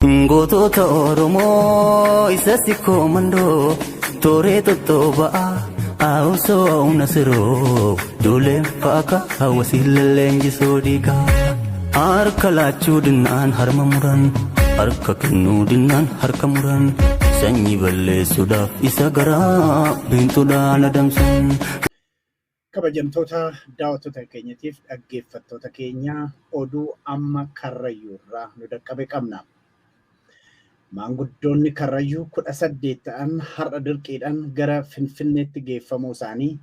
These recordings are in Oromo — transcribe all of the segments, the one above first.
Gootota Oromoo isa sikkoo mandoo tooree tottoba'aa haawusoo humna siroo duuleen faaka hawwasii lalleenjisoo diigaa. Harka laachuu dinnaan harma muran, harka kennuu dinnaan harka muran, sanyii balleessuudhaaf isa garaa biintuudhaan adamsan. Kabajamtoota daawwattoota keenyatiif dhaggeeffattoota keenya, oduu amma Karrayyuu irraa nu dhaqqabe qabna. Maanguddoonni Karrayyuu 18 ta'an har'a dirqiidhaan gara Finfinneetti geeffamuu isaanii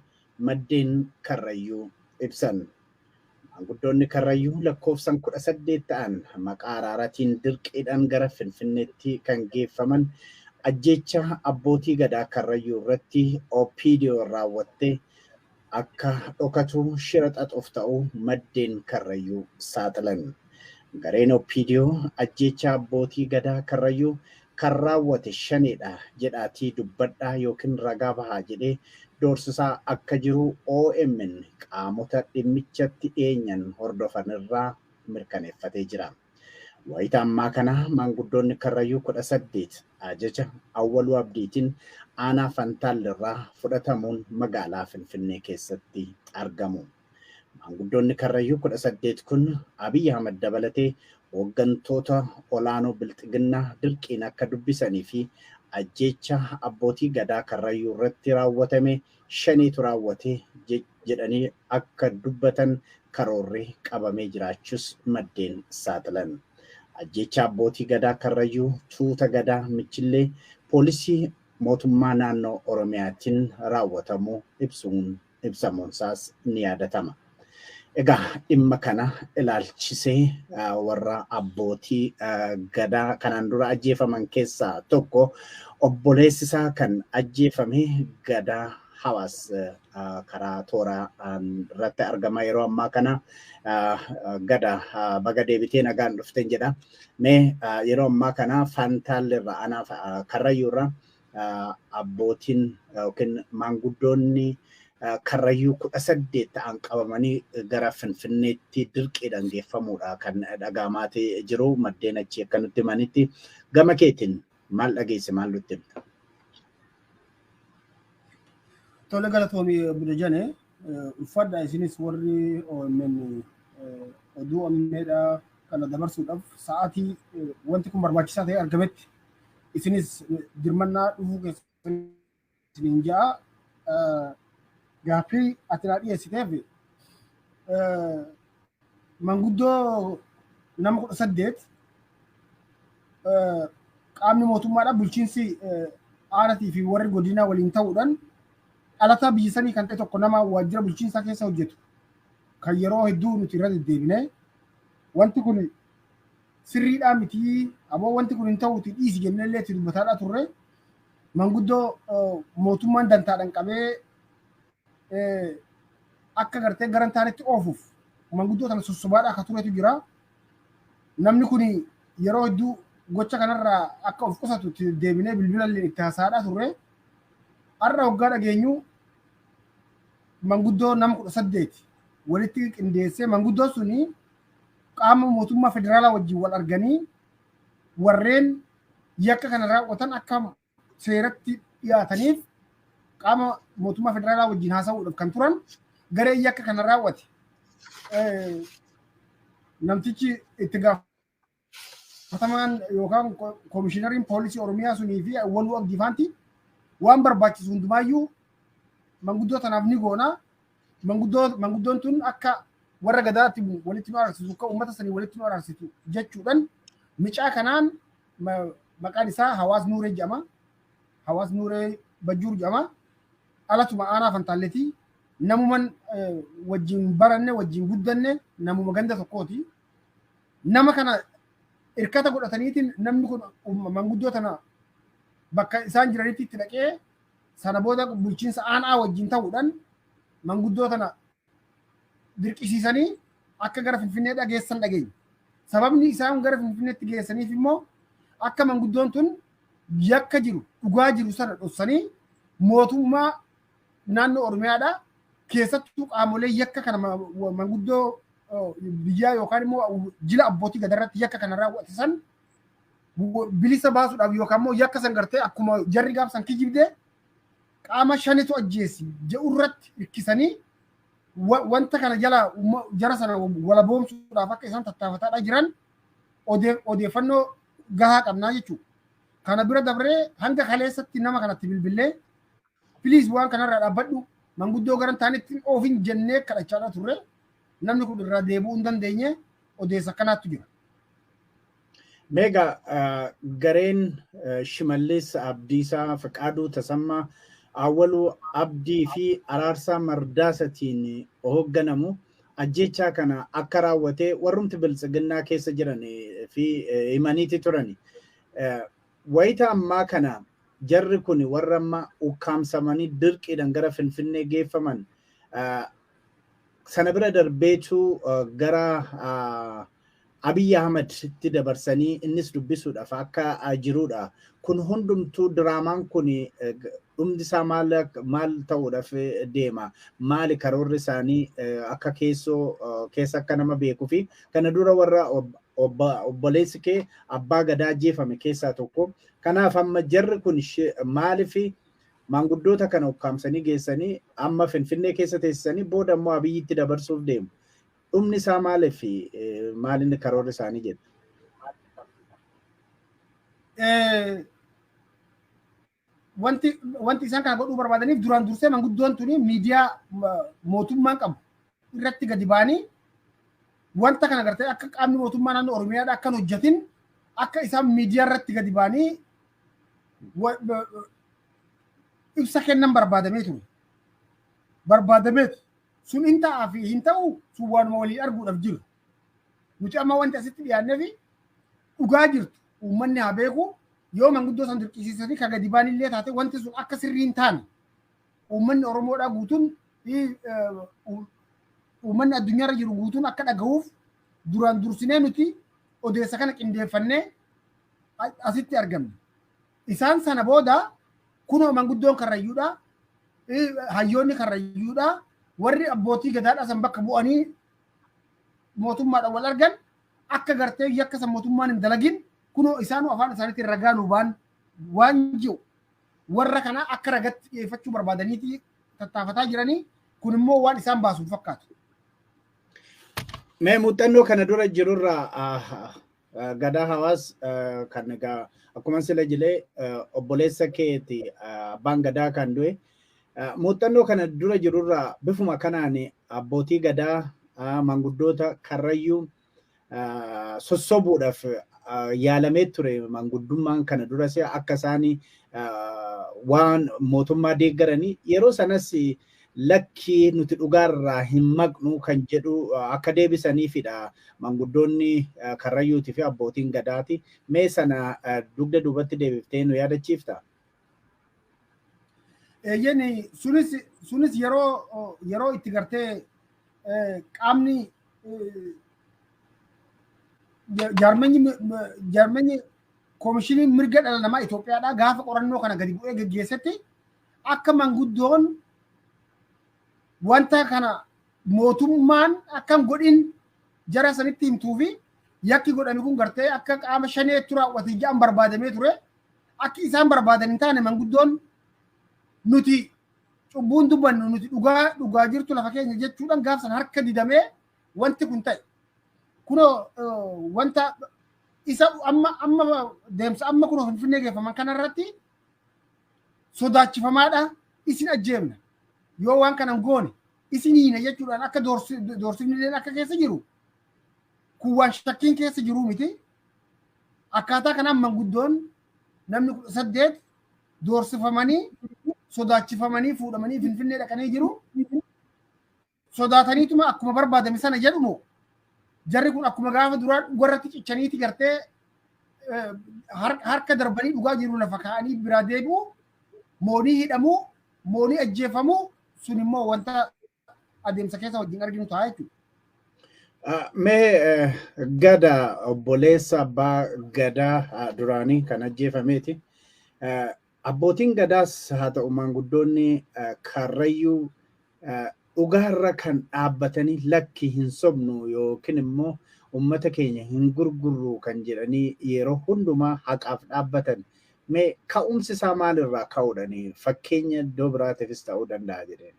maddeen Karrayyuu ibsan. Maanguddoonni Karrayyuu lakkoofsan 18 ta'an maqaa araaraatiin dirqiidhaan gara Finfinneetti kan geeffaman ajjeecha abbootii gadaa Karrayyuu irratti OPDO raawwatte akka dhokatu shira xaxuuf ta'uu maddeen Karrayyuu saaxilan. Gareen OPDO ajjeecha abbootii gadaa Karrayyuu kan raawwate shaneedha jedhaatii dubbadhaa yookiin ragaa bahaa jedhee doorsisaa akka jiru OMN qaamota dhimmichatti dhiyeenyan hordofan irraa mirkaneeffatee jira. Wayita ammaa kana maanguddoonni Karrayyuu 18 ajaja Awwaluu Abdiitiin aanaa Fantaalirraa fudhatamuun magaalaa Finfinnee keessatti argamu. Maanguddoonni Karrayyuu 18 kun Abiy Ahmad dabalatee hooggantoota olaanoo Bilxiginnaa dirqiin akka dubbisanii fi ajjeecha abbootii gadaa Karrayyuu irratti raawwatame shaniitu raawwate jedhanii akka dubbatan karoorri qabamee jiraachuus maddeen saaxilan. Ajjeecha abbootii gadaa Karrayyuu tuuta gadaa Michillee poolisii mootummaa naannoo Oromiyaatiin raawwatamuu ibsuun ibsamuunsaas ni yaadatama. Egaa dhimma kana ilaalchisee warra abbootii gadaa kanaan dura ajjeefaman keessaa tokko obboleessi isaa kan ajjeefame Gadaa Hawaas karaa tooraa irratti argama yeroo ammaa kana. Gada, baga deebitee nagaan dhufteen jedha. Mee yeroo ammaa kana Fantaalleerra aanaa Karrayyuurra abbootiin yookiin maanguddoonni Karrayyuu 18 ta'an qabamanii gara Finfinneetti dirqiidhaan geeffamuudha kan dhaga'amaa jiru, maddeen achii akka nutti himanitti. Gama keetiin maal dhageesse, maal nutti himta? Tole, galatoomii Budajane, uffadha. Isinis warri OMN oduu ammeedhaa kana dabarsuudhaaf sa'aatii wanti kun barbaachisaa ta'e argametti isinis dirmannaa dhufuu keessan isiniin ja'a. Gaaffii ati naa dhiyeessiteef, manguddoo nama 18 qaamni mootummaadhaan bulchiinsi aanatii fi warri godinaa waliin ta'uudhaan dhalataa biyya sanii kan ta'e tokko, nama waajjira bulchiinsaa keessa hojjetu, kan yeroo hedduu nuti irra deddeebine wanti kun sirriidhaa miti, aboo wanti kun hin ta'uuti dhiisi jennee illee itti dubbataadhaa turre, manguddoo mootummaan dantaadhaan qabee akka gartee gara hin taanetti oofuuf manguddoo tana sossobaadhaa akka turetu jira. Namni kun yeroo hedduu gocha kanarraa akka of qusatu itti deebinee bilbila illee itti haasa'aadhaa turre. Har'a hoggaa dhageenyu manguddoo nama 18 walitti qindeessee, manguddoon suni qaama mootummaa federaalaa wajjin wal arganii warreen yakka kana raawwatan akka seeratti dhiyaataniif qaama mootummaa federaalaa wajjin haasa'uudhaaf kan turan, garee yakka kana raawwate namtichi itti gaafatamaan yookaan koomishinariin poolisii Oromiyaa sunii fi Awwaluu Abdii faanti waan barbaachisu hundumaayyuu manguddoo tanaaf ni goona. Manguddoon tun akka warra gadaatti walitti nu araarsitu, akka uummata sanii walitti nu araarsitu jechuudhaan micaa kanaan, maqaan isaa Hawaas Nuuree jedhama. Hawaas Nuuree Bajjuur jedhama. Dhalatuma aanaa Fantaalletii, namuman wajjin baranne, wajjin guddanne, namuma ganda tokkooti. Nama kana hirkata godhataniitiin namni kun manguddoo tana bakka isaan jiranitti itti dhaqee, sana booda bulchiinsa aanaa wajjin ta'uudhaan manguddoo tana dirqisiisanii akka gara Finfinnee geessan dhageenya. Sababni isaan gara Finfinneetti geessaniif immoo akka manguddoon tun yakka jiru, dhugaa jiru sana dhoksanii mootummaa naannoo Oromiyaadhaa keessattuu qaamolee yakka kana manguddoo biyyaa yookaan immoo jila abbootii gadarratti yakka kana raawwate san Bilisa baasuudhaaf yookaan immoo yakka san gartee akkuma jarri gaafsan kijibdee qaama shanitu ajjeesi jedhu irratti hirkisanii wanta kana jala jara sana walaboomsuudhaaf akka isaan tattaafataadha jiran odeeffannoo gahaa qabnaa jechuudha. Kana bira dabree hanga kaleessatti nama kanatti bilbilee, "Please, waan kanarraa dhaabbadhu, manguddoo garan taanetti oofin," jennee kadhachaadha turre. Namni kun irraa deebi'uu hin dandeenye. Odeessa akkanaatu jira. Meegaa gareen Shimallis Abdiisaa, Fiqaaduu Tasammaa, Awwaluu Abdii fi Araarsaa Mardaasatiin hoogganamu ajjechaa kana akka raawwatee warrumti biltsiginnaa keessa jiran fi himaniiti turani. Wayita ammaa kana jarri kun warra amma ukkaamsamanii dirqiidhaan gara Finfinnee geeffaman sana bira darbeetu gara Abiy Ahmeditti dabarsanii innis dubbisuudhaaf akka jirudha. Kun hundumtuu diraamaan kun dhumdi isaa maal ta'uudhaaf deema? Maali karoorri isaanii akka keessoo keessa akka nama beekuu fi kana dura warra obboleessi kee abbaa gadaa ajjeefame keessaa tokko. Kanaaf amma jarri kun maaliif maanguddoota kana ukkaamsanii geessanii amma Finfinnee keessa teessisanii booda immoo Abiyyitti dabarsuuf deemu? Dhumni isaa maaliif, maalinni karoorri isaanii jedhu? Wanti isaan kana godhuu barbaadaniif, duraan dursee manguddoon tuni miidiyaa mootummaan qabu irratti gadi ba'anii wanta kana gartee akka qaamni mootummaa naannoo Oromiyaadha akkan hojjetin, akka isaan miidiyaa irratti gadi ba'anii ibsa kennan barbaadamee ture. Barbaadameetu sun hin ta'aa fi hin ta'u, sun waanuma waliin arguudhaaf jiru. Nuti amma wanti asitti dhiyaannee fi dhugaa jirtu uummanni haa beeku. Yoo manguddoo san dirqisiisanii ka gadi ba'an illee taate, wanti sun akka sirrii hin taane uummanni Oromoodhaa guutuun, uummanni addunyaarra jiru guutuun akka dhagahuuf duraan dursinee nuti odeessa kana qindeeffannee asitti argamne. Isaan sana booda kunoo manguddoon Karrayyuudha, hayyoonni Karrayyuudha, warri abbootii gadaadhaa san bakka bu'anii mootummaadhaan wal argan, akka gartee yakka san mootummaan hin dalagin kunoo isaanuu afaan isaaniitiin ragaa nu baan waan jiru, warra kana akka ragatti dhiyeeffachuu barbaadaniiti tattaafataa jiranii. Kun immoo waan isaan baasuuf fakkaatu. Mee muuxannoo kana dura jirurraa, gadaa hawaas kan egaa akkuma sila jilee obboleessa keeti abbaan gadaa kan du'e, muuxannoo kana dura jirurraa bifuma kanaan abbootii gadaa, manguddoota Karrayyuu sossobuudhaaf yaalamee ture. Manguddummaan kana duras akka isaan waan mootummaa deeggaranii yeroo sanas lakkii, nuti dhugaarraa hin maqnu kan jedhu akka deebisaniifidha manguddoonni Karrayyuutii fi abbootiin gadaati. Mee sana dugda duubatti deebiftee nu yaadachiifta? Eeyyeen, sunis yeroo itti gartee qaamni jaarmenyi koomishiniin mirga dhala namaa Itoophiyaadhaa gaafa qorannoo kana gadi bu'ee geggeessetti, akka manguddoon wanta kana mootummaan akkam godhin jara sanitti himtuu fi yakki godhame kun gartee akka qaama shaneetti raawwate jedhan barbaadamee ture. Akki isaan barbaadan hin taane. Manguddoon nuti cubbuun dubbannu, nuti dhugaa dhugaa jirtu lafa keenya jechuudhaan gaafsan harka didamee wanti kun ta'e. Kunoo wanta isa amma deemsa amma kunoo Finfinnee geeffaman kanarratti sodaachifamaadha. Isin ajjeemna, yoo waan kanan goone isin hiina jechuudhaan akka doorsifni illee akka keessa jiru, kun waan shakkiin keessa jiru miti. Akkaataa kanaan manguddoon namni 18 doorsifamanii, sodaachifamanii fuudhamanii Finfinnee dhaqanii jiru. Sodaataniituma akkuma barbaadame sana jedhumo, jarri kun akkuma gaafa duraa dhugarratti cichaniiti gartee harka darbanii dhugaa jiru lafa kaa'anii biraa deebi'u, moonii hidhamuu, moonii ajjeefamuu, sun immoo wanta adeemsa keessa wajjin arginu ta'a jechuudha. Mee gada obboleessa abbaa gadaa duraanii kan ajjeefameeti. Abbootiin gadaas haa ta'u maanguddoonni Karrayyuu dhugaarra kan dhaabbatanii lakki hin sobnu yookiin immoo Uummata keenya hin gurgurru kan jedhanii yeroo hundumaa haqaaf dhaabbatan. Mee ka'umsi isaa maalirraa ka'uudhani fakkeenya iddoo biraatiifis ta'uu danda'a jedheen.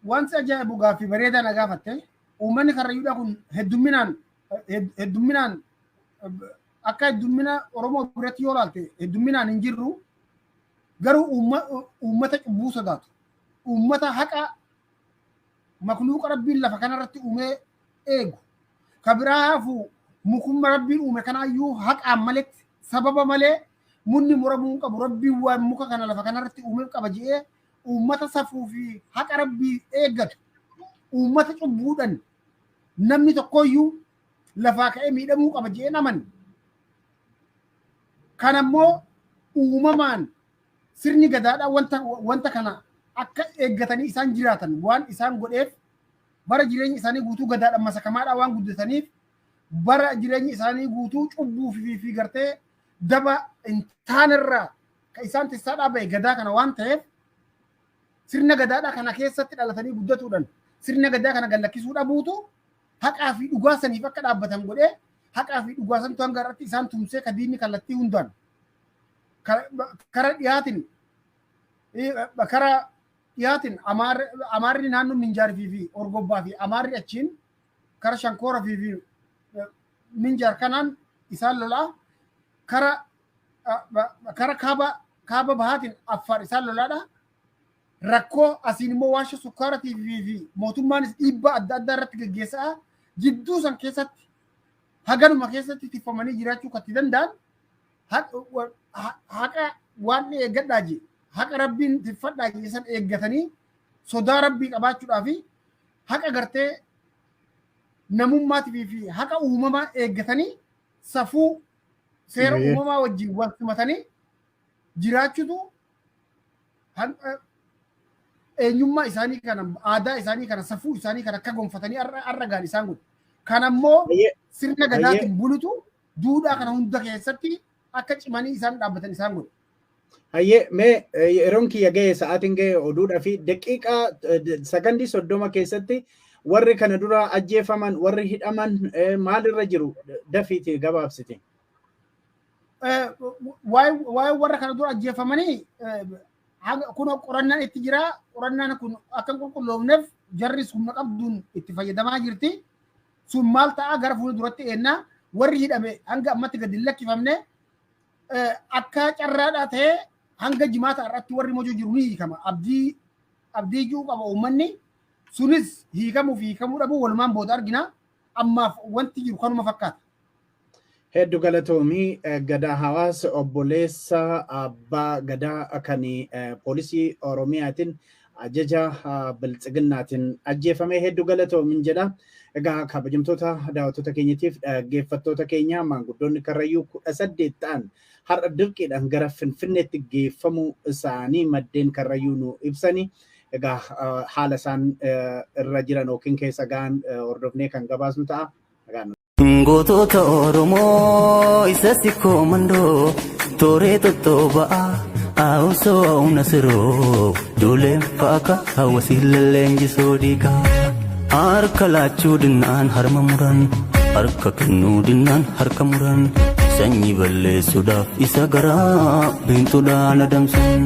Wanti ajaa'ibu gaaffii bareedaa na gaafatte. Uummanni Karrayyuudhaa kun heddumminaan akka heddummina Oromoo biratti yoo ilaalte heddumminaan hin jirru, garuu uummata cubbuu sodaatu, uummata haqa makluuqa Rabbiin lafa kanarratti uumee eegu, ka biraa hafu mukumma Rabbiin uume kanaayyuu haqaan maletti sababa malee munni muramuu hin qabu, Rabbiin waan muka kana lafa kanarratti uumee qaba jedhee uummata safuu fi haqa Rabbii eeggatu, uummata cubbuudhaan namni tokkoyyuu lafaa ka'ee miidhamuu qaba jedhee amanne. Kan ammoo uumamaan sirni gadaadhaa wanta kana akka eeggatanii isaan jiraatan waan isaan godheef, bara jireenya isaanii guutuu gadaadhaan masakamaadhaa waan guddataniif, bara jireenya isaanii guutuu cubbuu fi gartee daba hin taanerraa kan isaan tissaadhaa ba'e gadaa kana waan ta'eef, sirna gadaadhaa kana keessatti dhalatanii guddatuudhaan sirna gadaa kana gallakkisuu dhabuutu haqaa fi dhugaa saniif akka dhaabbatan godhee, haqaa fi dhugaa santu hanga irratti isaan tumsee ka diinni kallattii hundaan kara dhiyaatin Amaarri naannoo Minjaarii fi Orgobbaa fi Amaarri achiin kara Shankoora fi Minjaar kanaan isaan lolaa, kara kaaba bahaatiin Affaar isaan lolaadha. Rakkoo asiin immoo warshaa sukkaaratii fi mootummaanis dhiibbaa adda addaa irratti geggeessaa jidduu san keessatti haganuma keessatti tiffamanii jiraachuu kan itti danda'an haqa waan eeggadhaa jee, haqa Rabbiin tiffadhaa jee san eeggatanii sodaa Rabbii qabaachuudhaa fi haqa gartee namummaatii fi haqa uumamaa eeggatanii safuu seera uumamaa wajjin wal simatanii jiraachutu eenyummaa isaanii kana, aadaa isaanii kana, safuu isaanii kana akka gonfatanii har'a gaan isaan godhu. Kan ammoo sirna gadaatiin bulutu duudhaa kana hunda keessatti akka cimanii isaan dhaabbatan isaan godhu. Hayyee, mee yeroon kiyya ga'e, sa'aatiin ga'e, oduudhaa fi daqiiqaa sakandii 30 keessatti warri kana dura ajjeefaman, warri hidhaman maalirra jiru dafiiti gabaabsite. Waa'ee warra kana dura ajjeefamanii kun qorannaan itti jira. Qorannaan kun akka hin qulqulloofneef jarris humna qabduun itti fayyadamaa jirti. Sun maal ta'a gara fuula duratti eennaa. Warri hidhame hanga ammatti gadi hin lakkifamne. Akka carraadhaa ta'ee hanga Jimaata irratti warri Mojoo jiru ni hiikama. Abdii jiru qaba uummanni. Sunis hiikamuu fi hiikamuu dhabuu walumaan booda argina. Ammaaf wanti jiru kanuma fakkaata. Hedduu galatoomii. Gadaa Hawaasa, obboleessa abbaa gadaa kan poolisii Oromiyaatiin ajaja Biltsiginnaatiin ajjeefame, hedduu galatoomin jedha. Egaa kabajamtoota daawwattoota keenyatiif dhaggeeffattoota keenya, maanguddoonni Karrayyuu 18 ta'an har'a dirqiidhaan gara Finfinneetti geeffamuu isaanii maddeen Karrayyuu nu ibsani. Egaa haala isaan irra jiran yookiin keessa ga'an hordofnee kan gabaasnu ta'a. Gootota Oromoo isa sikkoo mandoo tooree tottoba'aa awusoo nasiroo duuleen faaka hawwasii lalleenjisoo dhiigaa. Harka laachuu dinnaan harma muran, harka kennuu dinnaan harka muran, sanyii balleessuudhaaf isa garaa biintuudhaan adamsan.